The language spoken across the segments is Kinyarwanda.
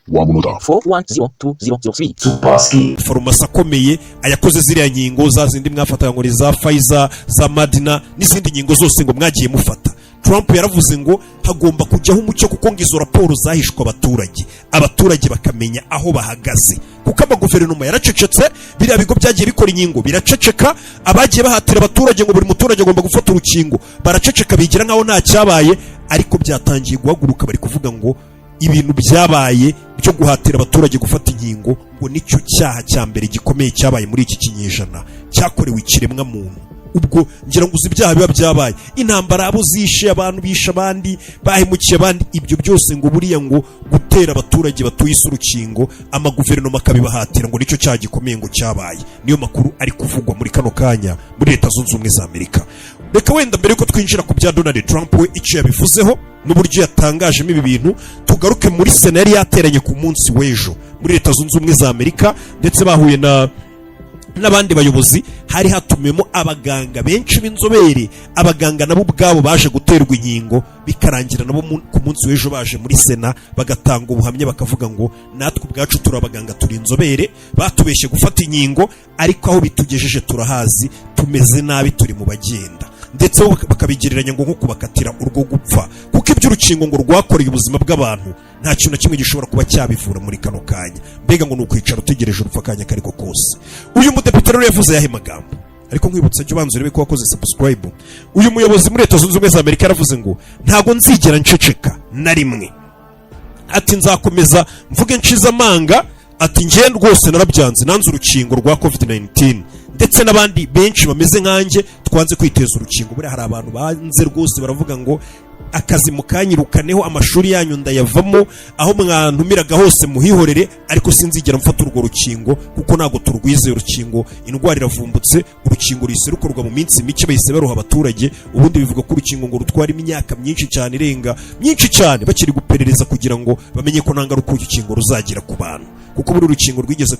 1 munota. 4102003. Superski. Farumasi akomeye ayakoze ziriya nkingo za zindi mwafataga ngo ni za Pfizer, za Moderna n'izindi nkingo zose ngo mwagiye mufata. Trump yaravuze ngo hagomba kujyaho umucyo, kuko ngo izo raporo zahishwe abaturage, abaturage bakamenya aho bahagaze, kuko amaguverinoma yaracecetse, biriya bigo byagiye bikora inkingo biraceceka, abagiye bahatira abaturage ngo buri muturage agomba gufata urukingo baraceceka, bigira nkaho nta cyabaye. Ariko byatangiye guhaguruka, bari kuvuga ngo ibintu byabaye byo guhatira abaturage gufata inkingo ngo nicyo cyaha cya mbere gikomeye cyabaye muri iki kinyejana cyakorewe ikiremwa muntu. Ubwo ngira ngo uzi ibyaha biba byabaye, intambara, abo zishe, abantu bishe abandi, bahemukiye abandi, ibyo byose ngo buriya ngo gutera abaturage batuye isi urukingo, amaguverinoma akabibahatira, ngo nicyo cyaha gikomeye ngo cyabaye. Niyo makuru ari kuvugwa muri kano kanya muri Leta Zunze Ubumwe za Amerika. Reka wenda mbere yuko twinjira ku bya Donald Trump we icyo yabivuzeho n'uburyo yatangajemo ibi bintu, tugaruke muri Sena yari yateranye ku munsi w'ejo muri Leta Zunze Ubumwe za Amerika, ndetse bahuye na n'abandi bayobozi. Hari hatumiwemo abaganga benshi b'inzobere, abaganga nabo ubwabo baje guterwa inkingo, bikarangira nabo ku munsi w'ejo baje muri Sena bagatanga ubuhamya, bakavuga ngo natwe ubwacu turi abaganga, turi inzobere, batubeshye gufata inkingo, ariko aho bitugejeje turahazi, tumeze nabi, turi mu bagenda. Ndetse bo bakabigereranya ngo nko kubakatira urwo gupfa, kuko iby'urukingo ngo rwakoreye ubuzima bw'abantu nta kintu na kimwe gishobora kuba cyabivura muri kano kanya. Mbega ngo ni ukwicara utegereje urupfu akanya kariko kose. Uyu mudepite rero yavuze ayahe magambo? Ariko nkwibutsa, jya ubanza urebe ko wakoze subscribe. Uyu muyobozi muri Leta Zunze Ubumwe za Amerika yaravuze ngo ntago nzigera nceceka na rimwe, ati nzakomeza mvuge nshize amanga, ati njye rwose narabyanze, nanze urukingo rwa COVID 19, ndetse n'abandi benshi bameze nkanjye twanze kwiteza urukingo. Buriya hari abantu banze rwose, baravuga ngo akazi mukanyirukaneho, amashuri yanyu ndayavamo, aho mwantumiraga hose muhihorere, ariko sinzigera mfata urwo rukingo kuko ntabwo turwizeye urukingo. Indwara iravumbutse, urukingo ruhise rukorwa mu minsi mike, bahise baruha abaturage. Ubundi bivuga ko urukingo ngo rutwara imyaka myinshi cyane, irenga myinshi cyane, bakiri guperereza kugira ngo bamenye ko nta ngaruka urukingo ruzagira ku bantu, kuko buri rukingo rwigeze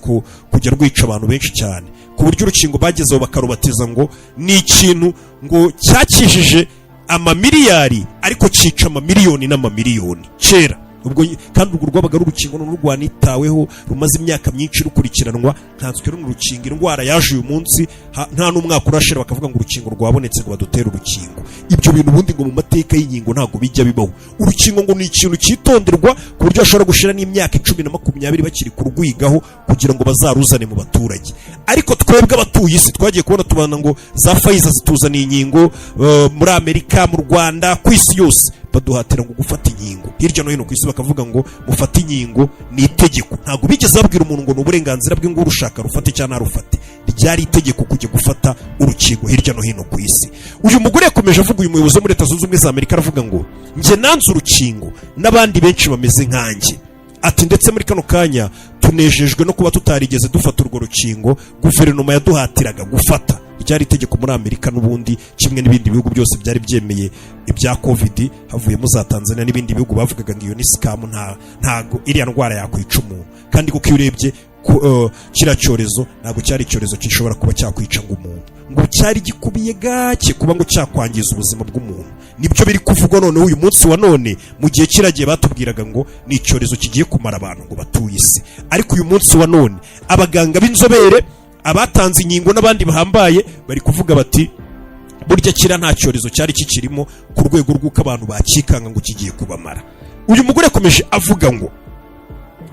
kujya rwica abantu benshi cyane, ku buryo urukingo bagezeho bakarubatiza ngo ni ikintu ngo cyakijije amamiliyari ariko cyica amamiliyoni n'amamiliyoni kera. Ubwo kandi urwo rwabaga ari urukingo noneho rwanitaweho, rumaze imyaka myinshi rukurikiranwa, nkanswe runo rukingo. Indwara yaje uyu munsi, nta n'umwaka urashira, bakavuga ngo urukingo rwabonetse, ngo badutere urukingo. Ibyo bintu ubundi ngo mu mateka y'inkingo ntabwo bijya bibaho. Urukingo ngo ni ikintu cyitonderwa, ku buryo bashobora gushira n'imyaka 10 na 20 bakiri kurwigaho kugira ngo bazaruzane mu baturage. Ariko twebwe abatuye isi twagiye kubona tubana ngo za Pfizer zituzaniye inkingo, muri Amerika, mu Rwanda, ku isi yose baduhatira ngo gufata inkingo. Hirya no hino ku isi bakavuga ngo mufate inkingo, ni itegeko. Ntabwo bigeze babwira umuntu ngo ni uburenganzira bwe, ngo urushaka rufate cyangwa ntarufate. Ryari itegeko kujya gufata urukingo hirya no hino ku isi. Uyu mugore yakomeje avuga, uyu muyobozi wo muri Leta Zunze Ubumwe za Amerika aravuga ngo njye nanze urukingo n'abandi benshi bameze nkanjye, ati ndetse muri kano kanya tunejejwe no kuba tutarigeze dufata urwo rukingo guverinoma yaduhatiraga gufata. Ryari itegeko muri Amerika n'ubundi, kimwe n'ibindi bihugu byose byari byemeye ibya COVID, havuyemo za Tanzania n'ibindi bihugu bavugaga ngo iyo ni scam, ntago iriya ndwara yakwica umuntu. Kandi kuko iyo urebye kiriya cyorezo ntabwo cyari icyorezo gishobora kuba cyakwica ngo umuntu, ngo cyari gikubiye gake kuba ngo cyakwangiza ubuzima bw'umuntu. Nibyo biri kuvugwa noneho uyu munsi wa none. Mu gihe kiragiye batubwiraga ngo ni icyorezo kigiye kumara abantu ngo batuye isi, ariko uyu munsi wa none abaganga b'inzobere, abatanze inkingo n'abandi bahambaye bari kuvuga bati burya kiriya nta cyorezo cyari kikirimo ku rwego rw'uko abantu bakikanga ngo kigiye kubamara. Uyu mugore yakomeje avuga ngo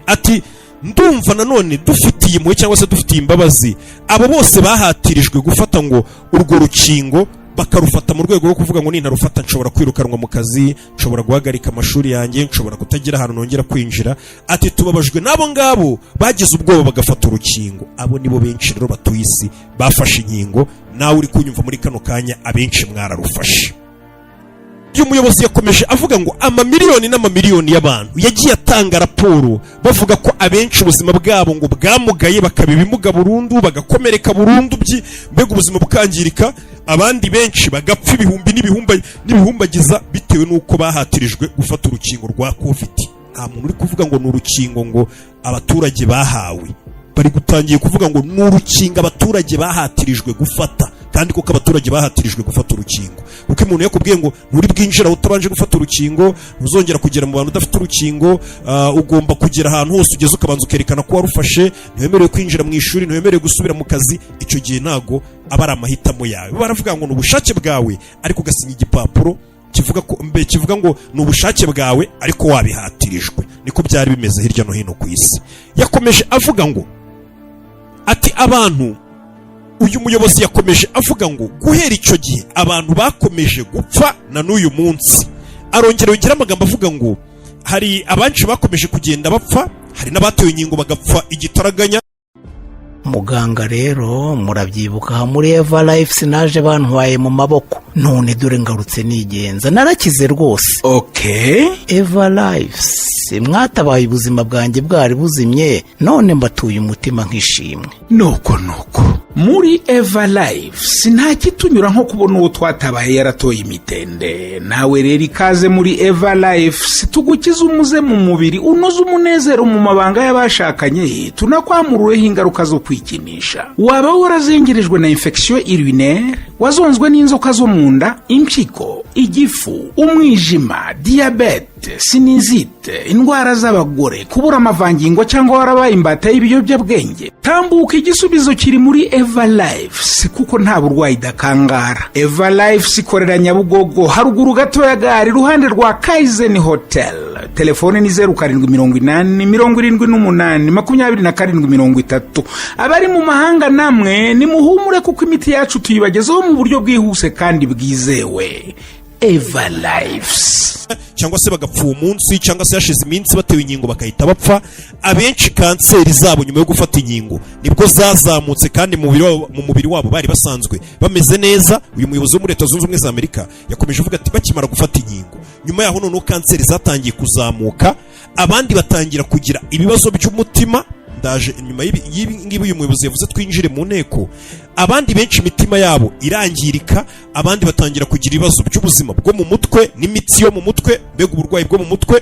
ati ndumva nanone dufitiye impuhwe cyangwa se dufitiye imbabazi abo bose bahatirijwe gufata ngo urwo rukingo, bakarufata mu rwego rwo kuvuga ngo nintarufata nshobora kwirukanwa mu kazi, nshobora guhagarika amashuri yanjye, nshobora kutagira ahantu nongera kwinjira. Ati tubabajwe n'abo ngabo bagize ubwoba bagafata urukingo. Abo nibo benshi rero batuye isi bafashe inkingo. Nawe uri kunyumva muri kano kanya, abenshi mwararufashe. Uyu muyobozi yakomeje avuga ngo amamiliyoni n'amamiliyoni y'abantu yagiye atanga raporo bavuga ko abenshi ubuzima bwabo ngo bwamugaye, bakaba ibimuga burundu, bagakomereka burundu, mbega ubuzima bukangirika, abandi benshi bagapfa ibihumbi n'ibihumba n'ibihumbagiza bitewe n'uko bahatirijwe gufata urukingo rwa COVID. Nta muntu uri kuvuga ngo ni urukingo ngo abaturage bahawe, bari gutangiye kuvuga ngo ni urukingo abaturage bahatirijwe gufata. Kandi Kandi koko abaturage bahatirijwe gufata urukingo, kuko umuntu yakubwiye ngo nturi bwinjira utabanje gufata urukingo, ntuzongera kugera mu bantu udafite urukingo, ugomba kugera ahantu hose ugeze ukabanza ukerekana ko warufashe, ntiwemerewe kwinjira mu ishuri, ntiwemerewe gusubira mu kazi. Icyo gihe ntago aba ari amahitamo yawe. Baravuga ngo ni ubushake bwawe, ariko ugasinya igipapuro kivuga ko mbe kivuga ngo ni ubushake bwawe ariko wabihatirijwe. Niko byari bimeze hirya no hino ku isi. Yakomeje avuga ngo ati abantu, uyu muyobozi yakomeje avuga ngo guhera icyo gihe abantu bakomeje gupfa na n'uyu munsi. Arongera yongera amagambo avuga ngo hari abanshi bakomeje kugenda bapfa, hari n'abatewe inkingo bagapfa igitaraganya. Muganga rero, murabyibuka aha muri Eva Life sinaje bantwaye mu maboko, none dore ngarutse nigenza, narakize rwose. Eva Life, mwatabaye ubuzima bwanjye bwari buzimye, none mbatuye umutima nk'ishimwe. Nuko nuko, muri Eva Life nta kitunyura nko kubona uwo twatabaye yaratoye imitende. Nawe rero ikaze muri Eva Life, tugukize umuze mu mubiri, unoze umunezero mu mabanga y'abashakanye, tunakwamurureho ingaruka zo kwikinisha. Waba warazengerejwe na infection urinaire, wazonzwe n'inzoka zo mu nda, impyiko, igifu, umwijima, diyabete, sinusite, indwara z'abagore, kubura amavangingo, cyangwa warabaye imbata y'ibiyobyabwenge, tambuka, igisubizo kiri muri Eva Life, kuko nta burwayi idakangara. Eva Life ikorera Nyabugogo, haruguru gato ya gare, iruhande rwa Kaizen Hotel. Telefone ni 0780782730. Abari mu mahanga namwe nimuhumure, kuko imiti yacu tuyibagezaho mu buryo bwihuse kandi bwizewe. Eva Life. Cyangwa se bagapfa uwo munsi, cyangwa se hashize iminsi batewe inkingo bagahita bapfa. Abenshi kanseri zabo nyuma yo gufata inkingo nibwo zazamutse, kandi mu mubiri wabo bari basanzwe bameze neza. Uyu muyobozi wo muri Leta Zunze Ubumwe za Amerika yakomeje avuga ati bakimara gufata inkingo, nyuma yaho noneho kanseri zatangiye kuzamuka, abandi batangira kugira ibibazo by'umutima. Ndaje nyuma y'ibi ngibi uyu muyobozi yavuze twinjire mu nteko. Abandi benshi imitima yabo irangirika, abandi batangira kugira ibibazo by'ubuzima bwo mu mutwe n'imitsi yo mu mutwe, mbega uburwayi bwo mu mutwe.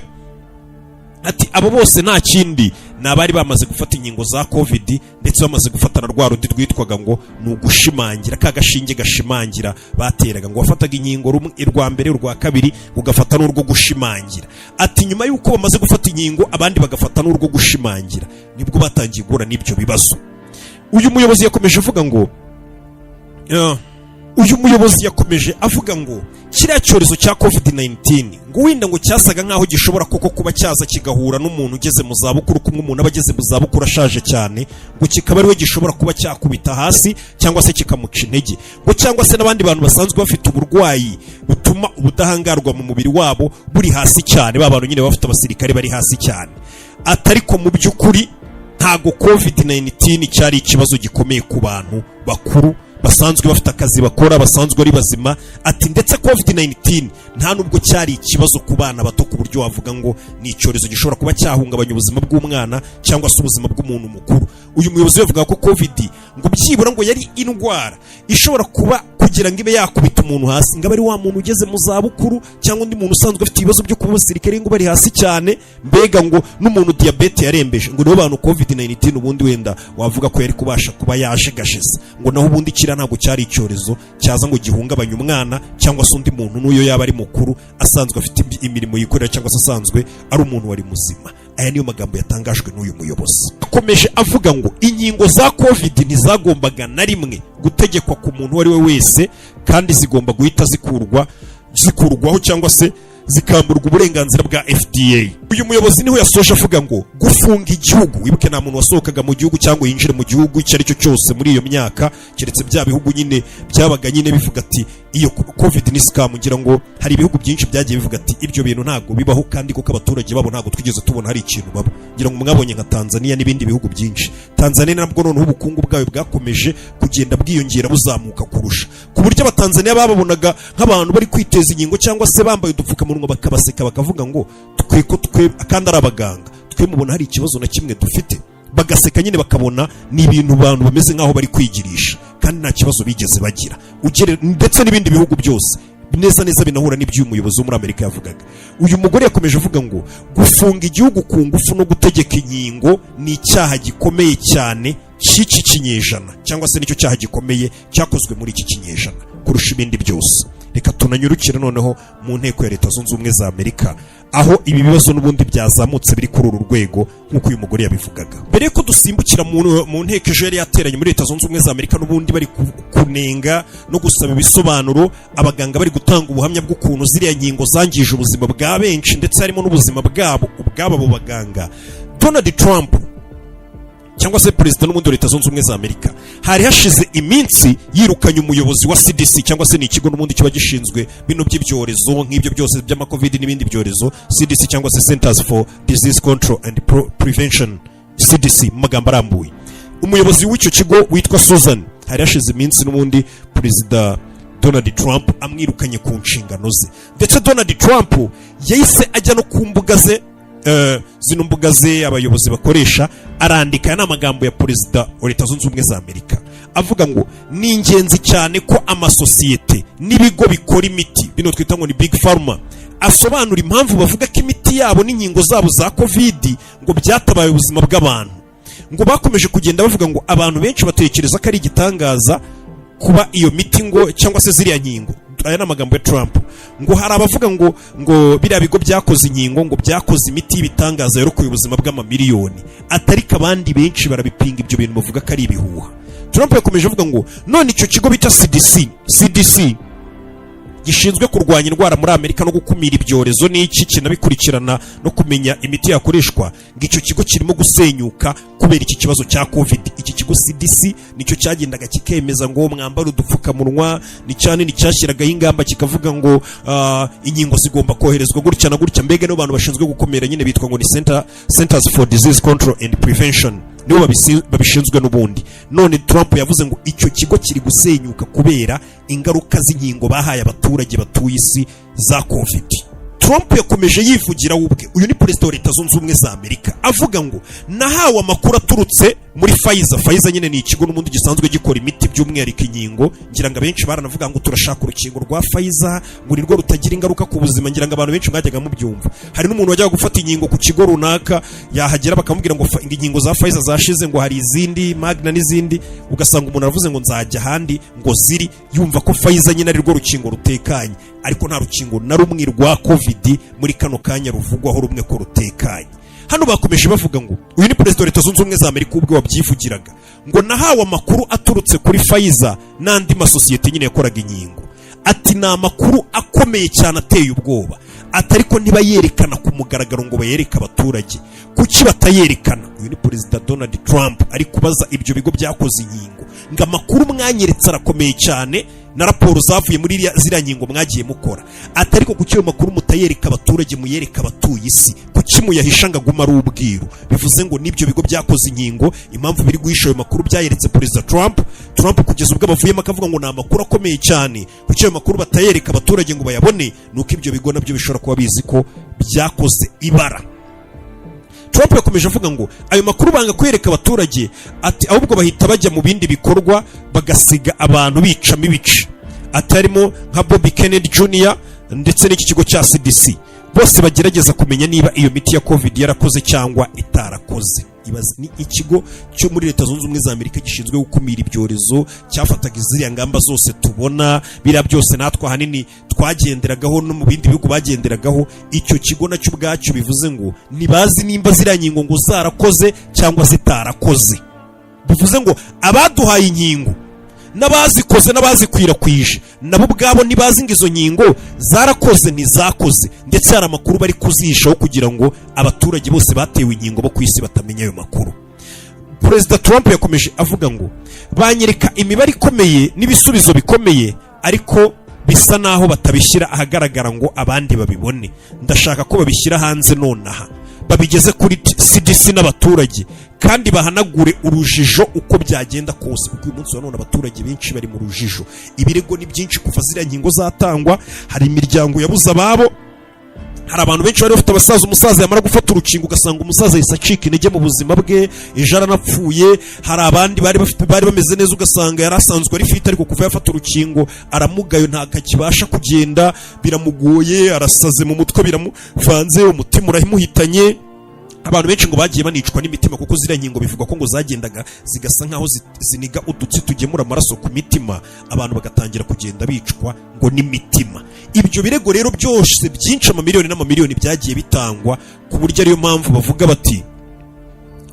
Ati abo bose nta kindi, ni abari bamaze gufata inkingo za COVID, ndetse bamaze gufatana rwa rundi rwitwaga ngo ni ugushimangira, ka gashinge gashimangira bateraga, ngo wafataga inkingo rumwe, urwa mbere, urwa kabiri, ugafata n'urwo gushimangira. Ati nyuma y'uko bamaze gufata inkingo, abandi bagafata n'urwo gushimangira, nibwo batangiye guhura n'ibyo bibazo. Uyu muyobozi yakomeje avuga ngo uyu muyobozi yakomeje avuga ngo kiriya cyorezo cya COVID-19 ngo wenda ngo cyasaga nk'aho gishobora koko kuba cyaza kigahura n'umuntu ugeze mu zabukuru, kumwe umuntu aba ageze mu zabukuru ashaje cyane, ngo kikaba ariwe gishobora kuba cyakubita hasi cyangwa se kikamuca intege, ngo cyangwa se n'abandi bantu basanzwe bafite uburwayi butuma ubudahangarwa mu mubiri wabo buri hasi cyane, ba bantu nyine bafite abasirikare bari hasi cyane. Atariko mu by'ukuri ntago COVID-19 cyari ikibazo gikomeye ku bantu bakuru basanzwe bafite akazi bakora, basanzwe ari bazima. Ati ndetse COVID-19 nta nubwo cyari ikibazo ku bana bato, ku buryo wavuga ngo ni icyorezo gishobora kuba cyahungabanya ubuzima bw'umwana cyangwa se ubuzima bw'umuntu mukuru. Uyu muyobozi yavuga ko COVID ngo byibura ngo yari indwara ishobora kuba kugira ngo ibe yakubita umuntu hasi, ngo abe ari wa muntu ugeze mu zabukuru cyangwa undi muntu usanzwe afite ibibazo byo kuba abasirikare ngo bari hasi cyane, mbega ngo n'umuntu diyabete yarembeje, ngo nibo bantu COVID-19 ubundi wenda wavuga ko yari kubasha kuba yajegajeza. Ngo naho ubundi kiriya ntabwo cyari icyorezo cyaza ngo gihungabanye umwana cyangwa se undi muntu, n'uyo yaba ari mukuru asanzwe afite imirimo yikorera cyangwa se asanzwe ari umuntu wari muzima. Aya niyo magambo yatangajwe n'uyu muyobozi. Akomeje avuga ngo inkingo za COVID ntizagombaga na rimwe gutegekwa ku muntu uwo ari we wese, kandi zigomba guhita zikurwaho cyangwa se zikamburwa uburenganzira bwa FDA. Uyu muyobozi niho yasoje avuga ngo gufunga igihugu, wibuke nta muntu wasohokaga mu gihugu cyangwa yinjire mu gihugu icyo ari cyo cyose muri iyo myaka, keretse bya bihugu nyine byabaga nyine bivuga ati iyo COVID ni scam. Ngira ngo hari ibihugu byinshi byagiye bivuga ati ibyo bintu ntabwo bibaho, kandi kuko abaturage babo ntabwo twigeze tubona hari ikintu baba. Ngira ngo mwabonye nka Tanzania n'ibindi bihugu byinshi. Tanzania nabwo noneho ubukungu bwayo bwakomeje kugenda bwiyongera, buzamuka kurusha, ku buryo Abatanzania bababonaga nk'abantu bari kwiteza inkingo cyangwa se bambaye udupfukamunwa bakabaseka, bakavuga ngo twe ko twe kandi ari abaganga, twe mubona hari ikibazo na kimwe dufite? Bagaseka nyine, bakabona ni ibintu abantu bameze nk'aho bari kwigirisha kandi nta kibazo bigeze bagira. Ugere ndetse n'ibindi bihugu byose neza neza binahura n'ibyo uyu muyobozi wo muri Amerika yavugaga. Uyu mugore yakomeje avuga ngo gufunga igihugu ku ngufu no gutegeka inkingo ni icyaha gikomeye cyane. cy'iki kinyejana, cyangwa se nicyo cyaha gikomeye cyakozwe muri iki kinyejana kurusha ibindi byose. Reka tunanyurukire noneho mu nteko ya Leta Zunze Ubumwe za Amerika, aho ibi bibazo n'ubundi byazamutse biri kuri uru rwego nk'uko uyu mugore yabivugaga. Mbere yuko dusimbukira mu nteko ejo yari yateranye muri Leta Zunze Ubumwe za Amerika, n'ubundi bari kunenga no gusaba ibisobanuro, abaganga bari gutanga ubuhamya bw'ukuntu ziriya nkingo zangije ubuzima bwa benshi, ndetse harimo n'ubuzima bwabo ubwabo abo baganga, Donald Trump cyangwa se perezida n'ubundi wa Leta Zunze Ubumwe za Amerika, hari hashize iminsi yirukanye umuyobozi wa CDC, cyangwa se ni ikigo n'ubundi kiba gishinzwe bino by'ibyorezo nk'ibyo byose by'amacovid n'ibindi byorezo, CDC cyangwa se Centers for Disease Control and Prevention, CDC mu magambo arambuye. Umuyobozi w'icyo kigo witwa Susan, hari hashize iminsi n'ubundi perezida Donald Trump amwirukanye ku nshingano ze. Ndetse Donald Trump yahise ajya no ku mbuga ze, zino mbuga ze abayobozi bakoresha, arandika. Aya ni amagambo ya perezida wa Leta Zunze Ubumwe za Amerika, avuga ngo ni ingenzi cyane ko amasosiyete n'ibigo bikora imiti, bino twita ngo ni big pharma, asobanura impamvu bavuga ko imiti yabo n'inkingo zabo za COVID ngo byatabaye ubuzima bw'abantu. Ngo bakomeje kugenda bavuga ngo abantu benshi batekereza ko ari igitangaza kuba iyo miti ngo cyangwa se ziriya nkingo. Aya ni amagambo ya Trump. Ngo hari abavuga ngo biriya bigo byakoze inkingo ngo byakoze imiti y'ibitangaza yarokoye ubuzima bw'amamiliyoni, atariko abandi benshi barabipinga ibyo bintu, bavuga ko ari ibihuha. Trump yakomeje avuga ngo none icyo kigo bita CDC, CDC gishinzwe kurwanya indwara muri Amerika no gukumira ibyorezo n'iki kinabikurikirana no kumenya imiti yakoreshwa, ngo icyo kigo kirimo gusenyuka kubera iki kibazo cya COVID. Iki kigo CDC nicyo cyagendaga kikemeza ngo mwambare udupfukamunwa, ni cyane cyashyiragaho ingamba, kikavuga ngo inkingo zigomba koherezwa gutya na gutya. Mbega nibo bantu bashinzwe gukumira nyine, bitwa ngo ni Centers for Disease Control and Prevention, nibo babishinzwe n'ubundi. None Trump yavuze ngo icyo kigo kiri gusenyuka kubera ingaruka z'inkingo bahaye abaturage batuye isi za COVID. Trump yakomeje yivugira we ubwe, uyu ni perezida wa Leta Zunze Ubumwe za Amerika, avuga ngo nahawe amakuru aturutse muri Pfizer. Pfizer nyine ni ikigo n'ubundi gisanzwe gikora imiti, by'umwihariko inkingo. Ngira ngo abenshi baranavuga ngo turashaka urukingo rwa Pfizer, ngo nirwo rutagira ingaruka ku buzima. Ngira ngo abantu benshi mwajyaga mubyumva. Hari n'umuntu wajyaga gufata inkingo ku kigo runaka, yahagera bakamubwira ngo inkingo za Pfizer zashize, ngo hari izindi Moderna n'izindi, ugasanga umuntu aravuze ngo nzajya ahandi ngo ziri, yumva ko Pfizer nyine ari rwo rukingo rutekanye. Ariko nta rukingo na rumwe rwa COVID muri kano kanya ruvugwaho rumwe ko rutekanye. Hano bakomeje bavuga ngo uyu ni perezida wa Leta Zunze Ubumwe za Amerika ubwe wabyivugiraga, ngo nahawe amakuru aturutse kuri Pfizer n'andi masosiyete nyine yakoraga inkingo. Ati ni amakuru akomeye cyane ateye ubwoba, ati ariko ntibayerekana ku mugaragaro ngo bayereke abaturage. Kuki batayerekana? Uyu ni perezida Donald Trump ari kubaza ibyo bigo byakoze inkingo ngo amakuru mwanyeretse arakomeye cyane na raporo zavuye muri ziriya nkingo mwagiye mukora, ati ariko kuki ayo makuru mutayereka abaturage, muyereka abatuye isi? Kuki muyahisha ngo agume ari ubwiru? Bivuze ngo n'ibyo bigo byakoze inkingo, impamvu biri guhisha ayo makuru byayeretse perezida Trump, Trump kugeza ubwo abavuyemo akavuga ngo ni amakuru akomeye cyane, kuki ayo makuru batayereka abaturage ngo bayabone? Ni uko ibyo bigo nabyo bishobora kuba bizi ko byakoze ibara. Trump yakomeje avuga ngo ayo makuru banga kwereka abaturage, ati ahubwo bahita bajya mu bindi bikorwa, bagasiga abantu bicamo ibice, ati harimo nka Bobby Kennedy Jr ndetse n'iki kigo cya CDC, bose bagerageza kumenya niba iyo miti ya COVID yarakoze cyangwa itarakoze. Ibaze, ni ikigo cyo muri Leta Zunze Ubumwe za Amerika gishinzwe gukumira ibyorezo, cyafataga ziriya ngamba zose tubona, biriya byose natwe ahanini twagenderagaho no mu bindi bihugu bagenderagaho. Icyo kigo nacyo ubwacyo bivuze ngo ntibazi nimba ziriya nkingo ngo zarakoze cyangwa zitarakoze. Bivuze ngo abaduhaye inkingo n'abazikoze n'abazikwirakwije nabo ubwabo ntibazi ngo izo nkingo zarakoze, ntizakoze. Ndetse hari amakuru bari kuzihishaho kugira ngo abaturage bose batewe inkingo bo ku isi batamenya ayo makuru. Perezida Trump yakomeje avuga ngo banyereka imibare ikomeye n'ibisubizo bikomeye, ariko bisa naho batabishyira ahagaragara ngo abandi babibone. Ndashaka ko babishyira hanze nonaha, babigeze kuri CDC n'abaturage, kandi bahanagure urujijo uko byagenda kose, kuko uyu munsi wa none abaturage benshi bari mu rujijo. Ibirego ni byinshi kuva ziriya nkingo zatangwa. Hari imiryango yabuze ababo, hari abantu benshi bari bafite abasaza, umusaza yamara gufata urukingo ugasanga umusaza yahise acika intege mu buzima bwe, ejo aranapfuye. Hari abandi bari bafite, bari bameze neza, ugasanga yari asanzwe ari fit, ariko kuva yafata urukingo aramugayo, ntabwo akibasha kugenda, biramugoye, arasaze mu mutwe, biramuvanze, umutima uramuhitanye. Abantu benshi ngo bagiye banicwa n'imitima, kuko ziriya nkingo bivugwa ko ngo zagendaga zigasa nkaho ziniga udutsi tugemura amaraso ku mitima, abantu bagatangira kugenda bicwa ngo n'imitima. Ibyo birego rero byose byinshi, amamiliyoni n'amamiliyoni byagiye bitangwa, ku buryo ariyo mpamvu bavuga bati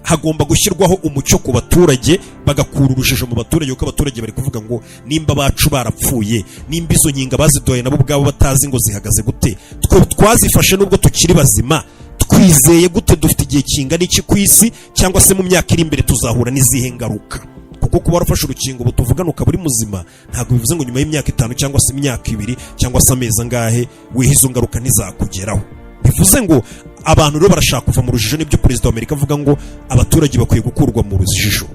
hagomba gushyirwaho umucyo ku baturage, bagakura urujijo mu baturage, kuko abaturage bari kuvuga ngo nimba abacu barapfuye, nimba izo nkingo baziduhaye nabo ubwabo batazi ngo zihagaze gute, twe twazifashe nubwo tukiri bazima twizeye gute? Dufite igihe kingana iki ku isi, cyangwa se mu myaka iri imbere tuzahura n'izihe ngaruka? Kuko kuba warafashe urukingo ubu tuvugana ukaba uri muzima, ntabwo bivuze ngo nyuma y'imyaka 5 cyangwa se imyaka 2 cyangwa se amezi angahe weho izo ngaruka ntizakugeraho. Bivuze ngo abantu rero barashaka kuva mu rujijo. Nibyo perezida wa Amerika avuga ngo abaturage bakwiye gukurwa mu rujijo.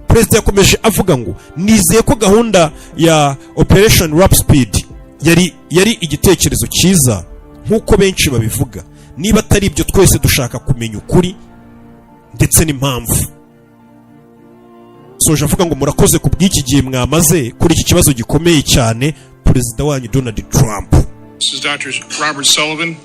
Perezida yakomeje avuga ngo nizeye ko gahunda ya Operation Warp Speed yari igitekerezo cyiza nk'uko benshi babivuga. Niba atari ibyo, twese dushaka kumenya ukuri ndetse n'impamvu. Soje avuga ngo murakoze ku bw'iki gihe mwamaze kuri iki kibazo gikomeye cyane. Perezida wanyu Donald Trump. This is Dr. Robert Sullivan.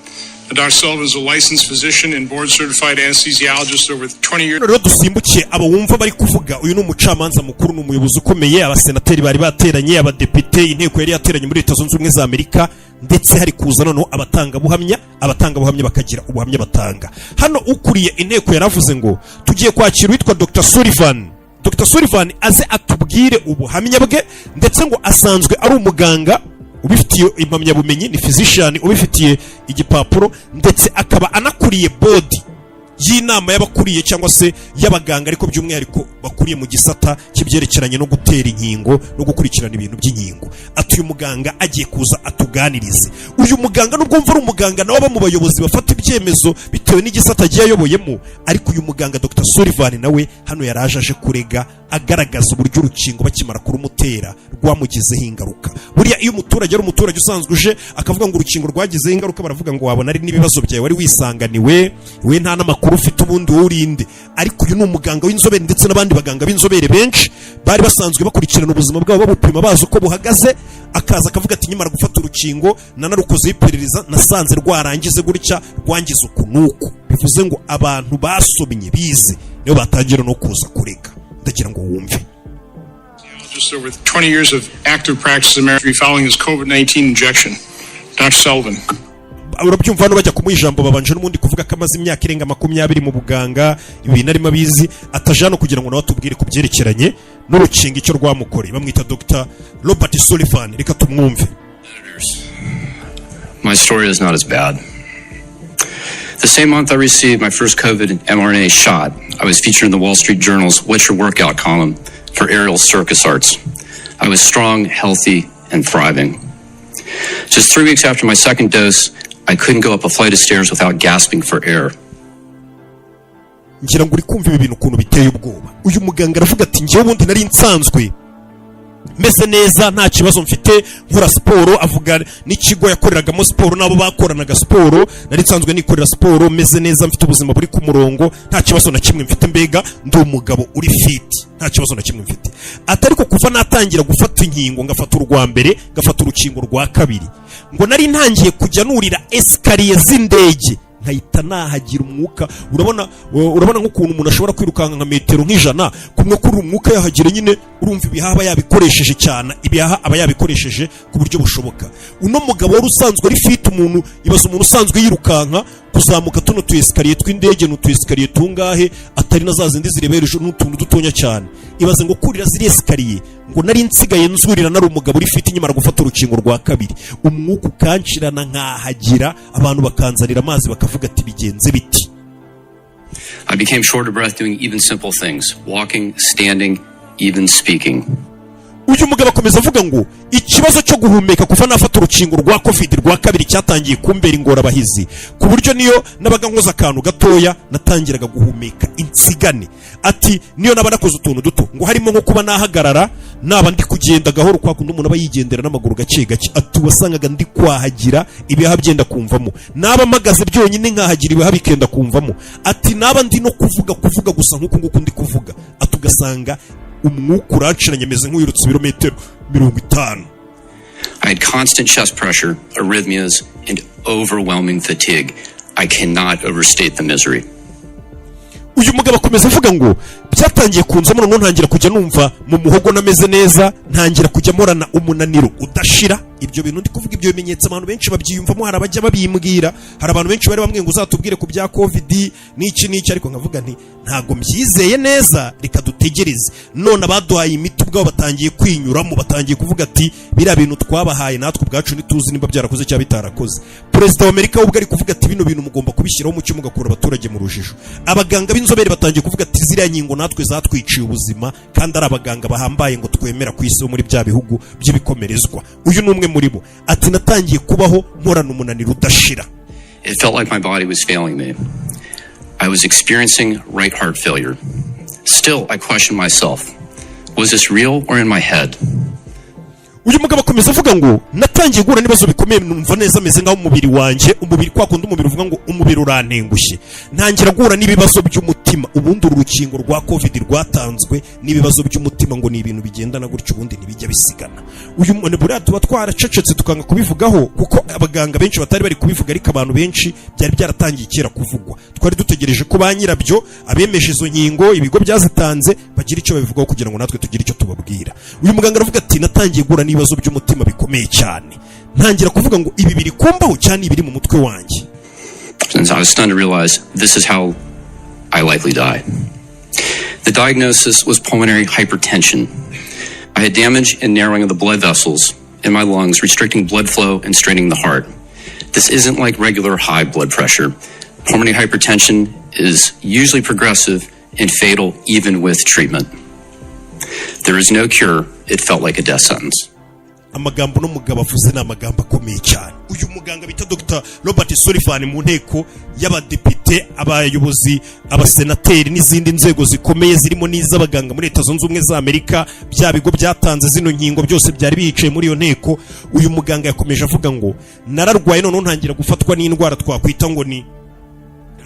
Dr. Sullivan is a licensed physician and board certified anesthesiologist over 20 years. Rero dusimbukiye abo wumva bari kuvuga. Uyu ni umucamanza mukuru, ni umuyobozi ukomeye. Abasenateri bari bateranye, abadepite, inteko yari yateranye muri Leta Zunze Ubumwe za Amerika, ndetse hari kuza noneho abatangabuhamya. Abatangabuhamya bakagira ubuhamya batanga. Hano ukuriye inteko yaravuze ngo tugiye kwakira uwitwa Dr Sullivan. Dr Sullivan aze atubwire ubuhamya bwe, ndetse ngo asanzwe ari umuganga ubifitiye impamyabumenyi, ni physician ubifitiye igipapuro, ndetse akaba anakuriye board y'inama y'abakuriye cyangwa se y'abaganga, ariko by'umwihariko bakuriye mu gisata cy'ibyerekeranye no gutera inkingo no gukurikirana ibintu by'inkingo. Ati uyu muganga agiye kuza atuganirize. Uyu muganga, nubwo mva ari umuganga nawe aba mu bayobozi bafata ibyemezo bitewe n'igisata agiye ayoboyemo, ariko uyu muganga Dr Sullivan nawe hano yaraje aje kurega, agaragaza uburyo urukingo bakimara kurumutera rwamugizeho ingaruka. Buriya iyo umuturage ari umuturage usanzwe uje akavuga ngo urukingo rwagizeho ingaruka, baravuga ngo wabona ari n'ibibazo byawe wari wisanganiwe, we nta n'amakuru ufite, ubundi wowe urinde. Ariko uyu ni umuganga w'inzobere, ndetse n'abandi baganga b'inzobere benshi bari basanzwe bakurikirana ubuzima bwabo, babupima, bazi uko buhagaze. Akaza akavuga ati nkimara gufata urukingo nanarukozeho iperereza, nasanze rwarangize gutya, rwangize uku n'uku. Bivuze ngo abantu basomye bize nibo batangira no kuza kurega. Ndagira ngo wumve. Just over 20 years of active practice in America following his COVID-19 injection. Dr. Sullivan. Urabyumva, hano bajya kumuha ijambo babanje n'ubundi kuvuga ko amaze imyaka irenga 20 mu buganga, ibintu arimo abizi, ataje hano kugira ngo nawe atubwire ku byerekeranye n'urukingo icyo rwamukoreye. Bamwita Dr Robert Sullivan, reka tumwumve. My story is not as bad. The same month I received my first COVID mRNA shot, I was featured in the Wall Street Journal's What's Your Workout column for aerial circus arts. I was strong, healthy, and thriving. Just 3 weeks after my second dose, I couldn't go up a flight of stairs without gasping for air. Ngira ngo uri kumva ibi bintu ukuntu biteye ubwoba. Uyu muganga aravuga ati njyewe ubundi nari nsanzwe meze neza, nta kibazo mfite, nkora siporo. Avuga n'ikigo yakoreragamo siporo n'abo bakoranaga siporo. Nari nsanzwe nikorera siporo, meze neza, mfite ubuzima buri ku murongo, nta kibazo na kimwe mfite, mbega ndi umugabo uri fit, nta kibazo na kimwe mfite. Ati ariko kuva natangira gufata inkingo, ngafata urwa mbere, ngafata urukingo rwa kabiri, ngo nari ntangiye kujya nurira escalier z'indege nkahita nahagira umwuka. Urabona nk'ukuntu umuntu ashobora kwirukanka nka metero nk'100, kumwe kuri umwuka yahagira nyine, urumva ibihaha aba yabikoresheje cyane, ibihaha aba yabikoresheje ku buryo bushoboka. Uno mugabo wari usanzwe ari fit, umuntu ibaza, umuntu usanzwe yirukanka kuzamuka tuno tu escalier tw'indege, ni utu escalier tungahe, atari na za zindi zirebera hejuru, n'utuntu dutonya cyane. Ibaze ngo kurira ziriya escalier, ngo nari nsigaye nzurira, nari umugabo uri fit, nkimara gufata urukingo rwa kabiri umwuka ukanshirana nkahagira, abantu bakanzanira amazi bakavuga ati bigenze biti. I became short of breath doing even simple things: walking, standing, even speaking. Uyu mugabo akomeza avuga ngo ikibazo cyo guhumeka kuva nafata urukingo rwa COVID rwa kabiri cyatangiye kumbera ingorabahizi, ku buryo niyo nabaga nkoze akantu gatoya natangiraga guhumeka insigane. Ati niyo naba nakoze utuntu duto, ngo harimo nko kuba nahagarara, naba ndi kugenda gahoro kwa kundi umuntu aba yigendera n'amaguru gake gake, ati wasangaga ndi kwahagira, ibihaha byenda kumvamo. Naba mpagaze byonyine nkahagira, ibihaha bikenda kumvamo. Ati naba ndi no kuvuga, kuvuga gusa nk'uku nguku ndi kuvuga, ati ugasanga umwuka uranciranye, meze nk'uwirutse ibirometero 50. I had constant chest pressure, arrhythmias, and overwhelming fatigue. I cannot overstate the misery. Uyu mugabo akomeza avuga ngo byatangiye kunzamo, noneho ntangira kujya numva mu muhogo nameze neza, ntangira kujya mporana umunaniro udashira. Ibyo bintu ndi kuvuga, ibyo bimenyetso abantu benshi babyiyumvamo, hari abajya babimbwira. Hari abantu benshi bari bambwiye ngo uzatubwire ku bya COVID n'iki n'iki, ariko nkavuga nti ntabwo mbyizeye neza, reka dutegereze. None abaduhaye imiti ubwabo batangiye kwinyuramo, batangiye kuvuga ati biriya bintu twabahaye natwe ubwacu ntituzi niba byarakoze cyangwa bitarakoze. Perezida wa Amerika we ubwo ari kuvuga ati bino bintu mugomba kubishyiraho umucyo, mugakura abaturage mu rujijo. Abaganga b'inzobere batangiye kuvuga ati ziriya nkingo natwe zatwiciye ubuzima, kandi ari abaganga bahambaye ngo twemera ku isi bo muri bya bihugu by'ibikomerezwa. Uyu ni umwe muri bo, ati natangiye kubaho mporana umunaniro udashira. It felt like my body was failing me. I was experiencing right heart failure. Still, I questioned myself. Was this real or in my head? Uyu mugabo akomeza avuga ngo natangiye guhura n'ibibazo bikomeye, numva neza ameze nk'aho umubiri wanjye, umubiri kwa kundi umubiri uvuga ngo umubiri urantengushye, ntangira guhura n'ibibazo by'umutima. Ubundi uru rukingo rwa COVID rwatanzwe n'ibibazo by'umutima ngo ni ibintu bigendana gutyo, ubundi ntibijya bisigana. Uyu muntu buriya tuba twaracecetse tukanga kubivugaho kuko abaganga benshi batari bari kubivuga, ariko abantu benshi byari byaratangiye kera kuvugwa. Twari dutegereje ko ba nyirabyo, abemeje izo nkingo, ibigo byazitanze bagira icyo babivugaho kugira ngo natwe tugire icyo tubabwira. Uyu muganga aravuga ati natangiye guhura n'ibibazo by'umutima bikomeye cyane, ntangira kuvuga ngo ibi biri kumbaho cyane, ibiri mu mutwe wanjye. And I was stunned to realize this is how I likely die. The diagnosis was pulmonary hypertension. I had damage and narrowing of the blood vessels in my lungs, restricting blood flow and straining the heart. This isn't like regular high blood pressure. Pulmonary hypertension is usually progressive and fatal even with treatment. There is no cure. It felt like a death sentence. Amagambo n'umugabo avuze ni amagambo akomeye cyane. Uyu muganga bita Dr Robert Sullivan, mu nteko y'abadepite, abayobozi, abasenateri n'izindi nzego zikomeye zirimo n'iz'abaganga muri Leta Zunze Ubumwe za Amerika, bya bigo byatanze zino nkingo byose byari biyicaye muri iyo nteko. Uyu muganga yakomeje avuga ngo nararwaye, noneho ntangira gufatwa n'indwara twakwita ngo ni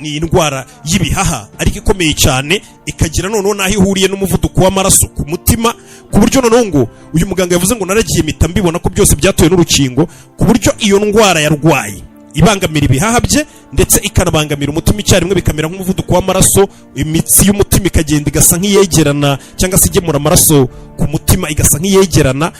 indwara y'ibihaha ariko ikomeye cyane, ikagira noneho n'aho ihuriye n'umuvuduko w'amaraso ku mutima, ku buryo noneho ngo uyu muganga yavuze ngo naragiye mpita mbibona ko byose byatewe n'urukingo, ku buryo iyo ndwara yarwaye ibangamira ibihaha bye ndetse ikanabangamira umutima icyarimwe, bikamera nk'umuvuduko w'amaraso, imitsi y'umutima ikagenda igasa nk'iyegerana cyangwa se igemura amaraso ku mutima igasa nk'iyegerana,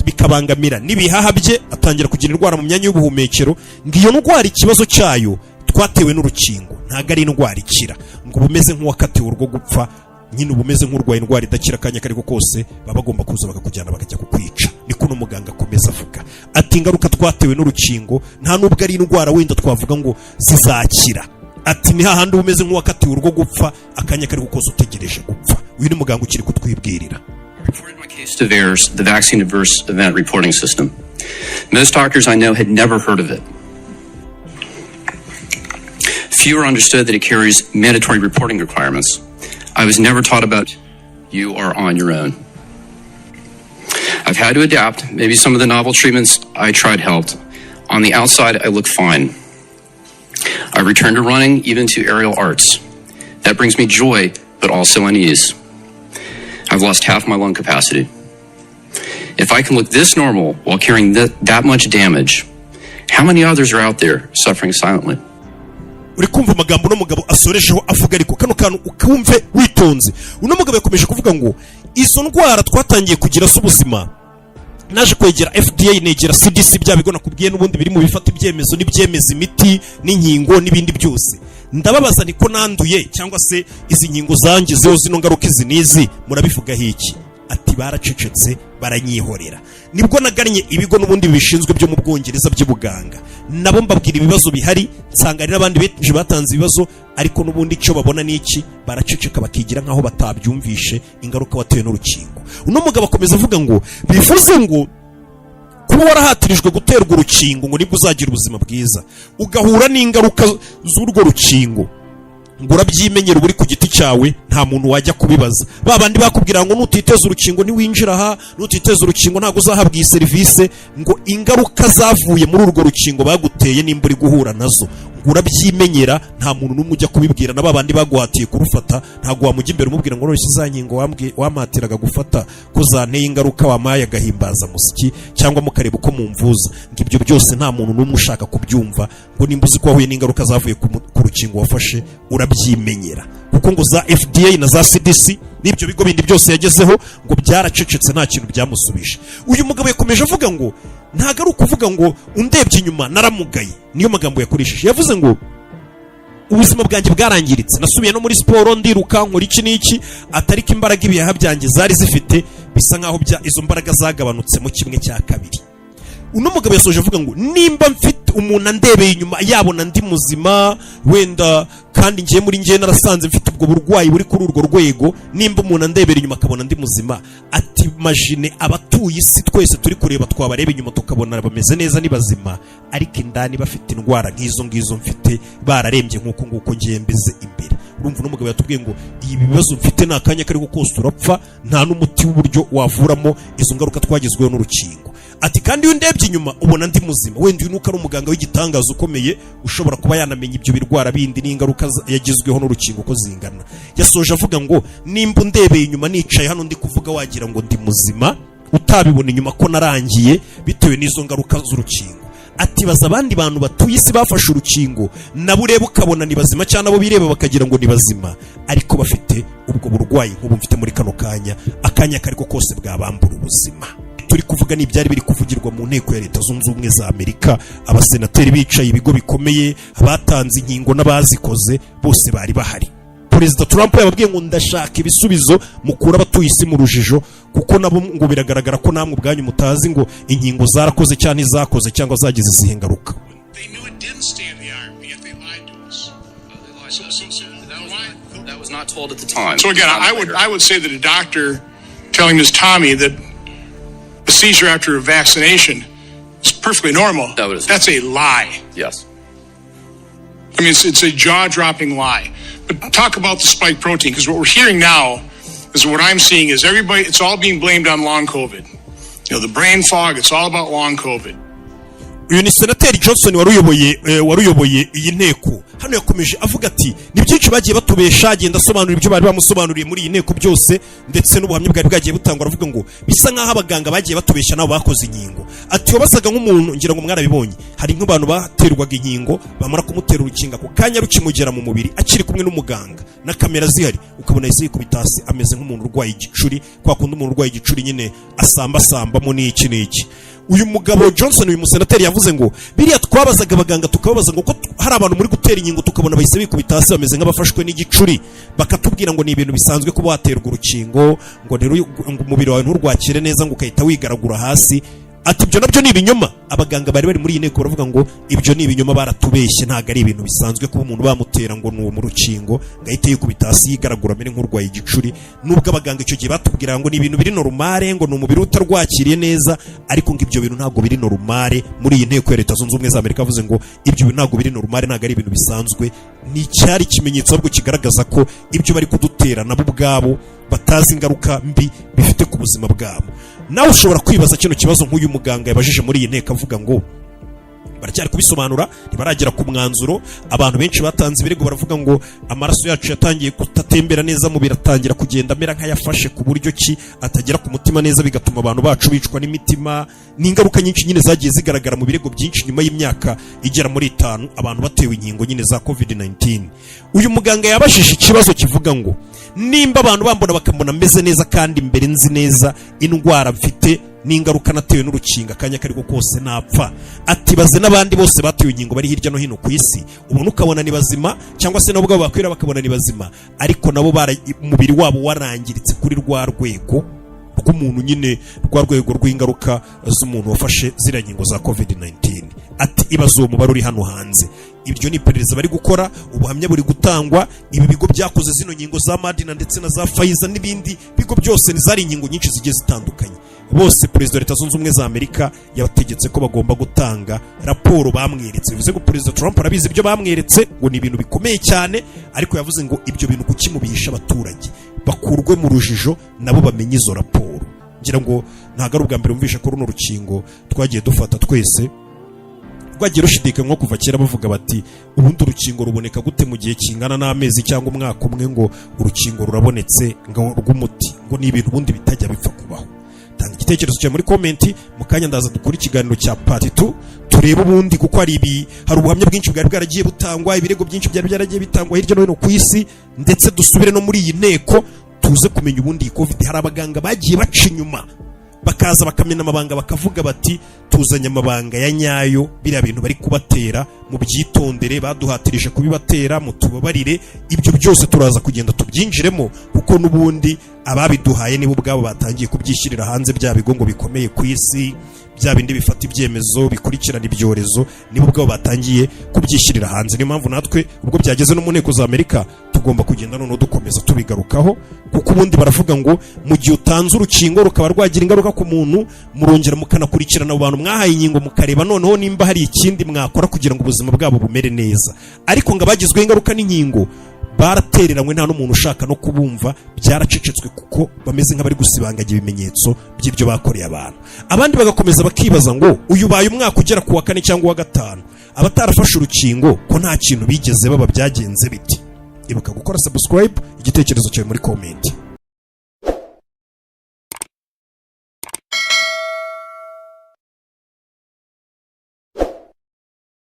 bikabangamira n'ibihaha bye, atangira kugira indwara mu myanya y'ubuhumekero. Ngo iyo ndwara ikibazo cyayo twatewe n'urukingo, ntabwo ari indwara ikira, ngo uba umeze nk'uwakatiwe urwo gupfa nyine, uba umeze nk'urwaye indwara idakira, akanya kariko kose baba bagomba kuza bakakujyana bakajya kukwica. Niko uno muganga akomeza avuga ati ingaruka twatewe n'urukingo nta nubwo ari indwara wenda twavuga ngo zizakira, ati ni hahandi uba umeze nk'uwakatiwe urwo gupfa, akanya kariko kose utegereje gupfa. Uyu ni muganga ukiri kutwibwirira. Reported my case to VAERS, the Vaccine Adverse Event Reporting System. Most doctors I know had never heard of it. Fewer understood that it carries mandatory reporting requirements. I was never taught about you are on your own. I've had to adapt. Maybe some of the novel treatments I tried helped. On the outside, I look fine. I returned to running, even to aerial arts. That brings me joy, but also unease. I've lost half my lung capacity. If I can look this normal while carrying that much damage, how many others are out there suffering silently? Uri kumva amagambo uno mugabo asorejeho avuga, ariko kano kantu ukumve witonze. Uno mugabo yakomeje kuvuga ngo izo ndwara twatangiye kugira z'ubuzima, naje kwegera FDA, negera CDC, bya bigo nakubwiye n'ubundi biri mu bifata ibyemezo n'ibyemeza imiti n'inkingo n'ibindi byose, ndababaza niko nanduye cyangwa se izi nkingo zangizeho zino ngaruka izi n'izi, murabivugaho iki? Ati baracecetse baranyihorera. Nibwo nagannye ibigo n'ubundi bibishinzwe byo mu Bwongereza by'ubuganga, nabo mbabwira ibibazo bihari, nsanga hari n'abandi benshi batanze ibibazo, ariko n'ubundi icyo babona ni iki? Baraceceka bakigira nk'aho batabyumvishe ingaruka watewe n'urukingo. Uno mugabo akomeza avuga ngo bivuze ngo kuba warahatirijwe guterwa urukingo ngo nibwo uzagira ubuzima bwiza, ugahura n'ingaruka z'urwo rukingo, ngo urabyimenyera, uba uri ku giti cyawe, nta muntu wajya kubibaza. Ba bandi bakubwira ngo nutiteza urukingo ntiwinjira aha, nutiteza urukingo ntabwo uzahabwa iyi serivisi, ngo ingaruka zavuye muri urwo rukingo baguteye nimba uri guhura nazo, ngo urabyimenyera, nta muntu n'umwe ujya kubibwira. Na ba bandi baguhatiye kurufata ntabwo wamujya imbere umubwira ngo none za nkingo wampatiraga gufata ko zanteye ingaruka, wampaye agahimbazamusyi cyangwa mukareba uko mumvuza? Ngo ibyo byose nta muntu n'umwe ushaka kubyumva. Ngo nimba uzi ko wahuye n'ingaruka zavuye ku rukingo wafashe, urabyimenyera. Kuko ngo za FDA na za CDC n'ibyo bigo bindi byose yagezeho ngo byaracecetse, nta kintu byamusubije. Uyu mugabo yakomeje avuga ngo ntabwo ari ukuvuga ngo undebye inyuma naramugaye, niyo magambo yakoresheje. Yavuze ngo ubuzima bwanjye bwarangiritse, nasubiye no muri siporo, ndiruka, nkora iki n'iki, atariko imbaraga ibihaha byanjye zari zifite bisa nkaho bya izo mbaraga zagabanutse mu kimwe cya kabiri. Uno mugabo yasoje avuga ngo nimba mfite umuntu andebeye inyuma yabona ndi muzima wenda, kandi ngiye muri ngiye narasanze mfite ubwo burwayi buri kuri urwo rwego, nimba umuntu andebera inyuma akabona ndi muzima, ati imagine abatuye isi twese turi kureba, twabareba inyuma tukabona bameze neza, ni bazima, ariko indani bafite indwara nk'izo ngizo mfite, bararembye nk'uko nguko ngiye mbeze imbere. Urumva uno mugabo yatubwiye ngo ibi bibazo mfite ni akanya kariho kose urapfa, nta n'umuti w'uburyo wavuramo izo ngaruka twagezweho n'urukingo. Ati kandi iyo undebye inyuma ubona ndi muzima, wenda uyu nuko ari umuganga w'igitangaza ukomeye ushobora kuba yanamenya ibyo birwara bindi n'ingaruka yagizweho n'urukingo uko zingana. Yasoje avuga ngo nimba undebeye inyuma nicaye hano ndi kuvuga wagira ngo ndi muzima, utabibona inyuma ko narangiye bitewe n'izo ngaruka z'urukingo. Ati baza abandi bantu batuye isi bafashe urukingo nabo ureba ukabona ni bazima, cyangwa nabo bireba bakagira ngo ni bazima, ariko bafite ubwo burwayi nk'ubu mfite muri kano kanya, akanya kariko kose bwabambura ubuzima. Turi kuvuga ni ibyari biri kuvugirwa mu nteko ya Leta Zunze Ubumwe za Amerika, abasenateri bicaye, ibigo bikomeye, abatanze inkingo n'abazikoze bose bari bahari. Perezida Trump yababwiye ngo ndashaka ibisubizo, mukura abatuye isi mu rujijo, kuko nabo ngo biragaragara ko namwe ubwanyu mutazi ngo inkingo zarakoze cyangwa ntizakoze cyangwa zagize izihe ngaruka. They knew it didn't stand the iron, but yet they lied to us. So why? That was not told at the time. So again, I would say that a doctor telling Ms. Tommy that a seizure after a vaccination is perfectly normal. That's a lie. Yes. I mean, it's a jaw-dropping lie. But talk about the spike protein, because what we're hearing now is what I'm seeing is everybody, it's all being blamed on long COVID. The brain fog, it's all about long COVID. Uyu ni Senateri Johnson wari uyoboye iyi nteko. Hano yakomeje avuga ati ni byinshi bagiye batubesha, agenda asobanura ibyo bari bamusobanuriye muri iyi nteko byose, ndetse n'ubuhamya bwari bwagiye butangwa. Aravuga ngo bisa nk'aho abaganga bagiye batubesha nabo bakoze inkingo. Ati wabazaga nk'umuntu, ngira ngo mwarabibonye, hari nk'abantu baterwaga inkingo, bamara kumutera urukingo ako kanya rukimugera mu mubiri akiri kumwe n'umuganga na kamera zihari, ukabona yahise yikubita hasi ameze nk'umuntu urwaye igicuri, kwa kundi umuntu urwaye igicuri nyine asambasambamo n'iki n'iki. Uyu mugabo Johnson, uyu musenateri, yavuze ngo biriya twabazaga abaganga, tukababaza ngo ko hari abantu muri gutera inkingo tukabona bahise bikubita hasi bameze nk'abafashwe n'igicuri, bakatubwira ngo ni ibintu bisanzwe kuba waterwa urukingo, ngo umubiri wawe nturwakire neza, ngo ugahita wigaragura hasi. Ati ibyo nabyo ni ibinyoma. Abaganga bari bari muri iyi nteko baravuga ngo ibyo ni ibinyoma, baratubeshye, ntabwo ari ibintu bisanzwe kuba umuntu bamutera ngo ni uwo mu rukingo ngo ahite yikubita hasi yigaragura amere nk'urwaye igicuri, nubwo abaganga icyo gihe batubwira ngo ni ibintu biri normal, ngo ni umubiri utarwakiriye neza, ariko ngo ibyo bintu ntabwo biri normal. Muri iyi nteko ya Leta Zunze Ubumwe za Amerika avuze ngo ibyo bintu ntabwo biri normal, ntabwo ari ibintu bisanzwe, ni icyari ikimenyetso ahubwo kigaragaza ko ibyo bari kudutera nabo ubwabo batazi ingaruka mbi bifite ku buzima bwabo. Nawe ushobora kwibaza kino kibazo nk'uyu muganga yabajije muri iyi nteko, avuga ngo baracyari kubisobanura, ntibaragera ku mwanzuro. Abantu benshi batanze ibirego baravuga ngo amaraso yacu yatangiye kutatembera neza, mubiri atangira kugenda amera nk'ayafashe ku buryo ki atagera ku mutima neza, bigatuma abantu bacu bicwa n'imitima. Ni ingaruka nyinshi nyine zagiye zigaragara mu birego byinshi nyuma y'imyaka igera muri 5 abantu batewe inkingo nyine za COVID-19. Uyu muganga yabajije ikibazo kivuga ngo nimba abantu bambona bakambona meze neza, kandi mbere nzi neza indwara mfite n'ingaruka natewe n'urukingo, akanya kariko kose napfa, ati baze n'abandi bose batewe inkingo bari hirya no hino ku isi, ubona ukabona ni bazima, cyangwa se nabo ubwabo bakwira bakabona ni bazima, ariko nabo umubiri wabo warangiritse kuri rwa rwego rw'umuntu nyine, rwa rwego rw'ingaruka z'umuntu wafashe ziriya nkingo za COVID-19. Ati ibaze uwo mubare uri hano hanze. Ibyo ni iperereza bari gukora, ubuhamya buri gutangwa. Ibi bigo byakoze zino nkingo za Moderna ndetse na za Pfizer n'ibindi bigo byose, ni zari inkingo nyinshi zigiye zitandukanye, bose Perezida wa Leta Zunze Ubumwe za Amerika yabategetse ko bagomba gutanga raporo bamweretse. Bivuze ngo Perezida Trump arabizi ibyo bamweretse, ngo ni ibintu bikomeye cyane, ariko yavuze ngo ibyo bintu kuki mubihisha abaturage? Bakurwe mu rujijo nabo bamenye izo raporo. Ngira ngo ntabwo ari ubwa mbere wumvishe ko runo rukingo twagiye dufata twese rwagiye rushidikanywa kuva kera, bavuga bati ubundi urukingo ruboneka gute mu gihe kingana n'amezi cyangwa umwaka umwe, ngo urukingo rurabonetse ngo rw'umuti, ngo ni ibintu ubundi bitajya bipfa kubaho. Tangira uduhe igitekerezo cyawe, Tanga igitekerezo cyawe muri comment. Mu kanya ndaza dukora ikiganiro cya part 2, turebe ubundi, kuko hari ubuhamya bwinshi bwari bwaragiye butangwa, ibirego byinshi byari byaragiye bitangwa hirya no hino ku isi, ndetse dusubire no muri iyi nteko tuze kumenya ubundi iyi COVID. Hari abaganga bagiye baca inyuma, bakaza bakamena amabanga, bakavuga bati: "Tuzanye amabanga ya nyayo, biriya bintu bari kubatera mubyitondere, baduhatirije kubibatera, mutubabarire." Ibyo byose turaza kugenda tubyinjiremo, kuko n'ubundi ababiduhaye nibo ubwabo batangiye kubyishyirira hanze. Bya bigo ngo bikomeye ku isi, bya bindi bifata ibyemezo bikurikirana ibyorezo, nibo ubwabo batangiye kubyishyirira hanze. Niyo mpamvu natwe ubwo byageze no mu nteko za Amerika, tugomba kugenda noneho dukomeza tubigarukaho, kuko ubundi baravuga ngo mu gihe utanze urukingo rukaba rwagira ingaruka ku muntu, murongera mukanakurikirana abo bantu mwahaye inkingo, mukareba noneho nimba hari ikindi mwakora kugira ngo ubuzima bwabo bumere neza. Ariko ngo abagizweho ingaruka n'inkingo baratereranywe, nta n'umuntu ushaka no kubumva, byaracecetswe, kuko bameze nk'abari gusibanganya ibimenyetso by'ibyo bakoreye abantu. Abandi bagakomeza bakibaza ngo uyu ubaye umwaka ugera ku wa kane cyangwa uwa gatanu, abatarafashe urukingo ko nta kintu bigeze baba, byagenze biti? Ibuka gukora subscribe, igitekerezo cyawe muri comment.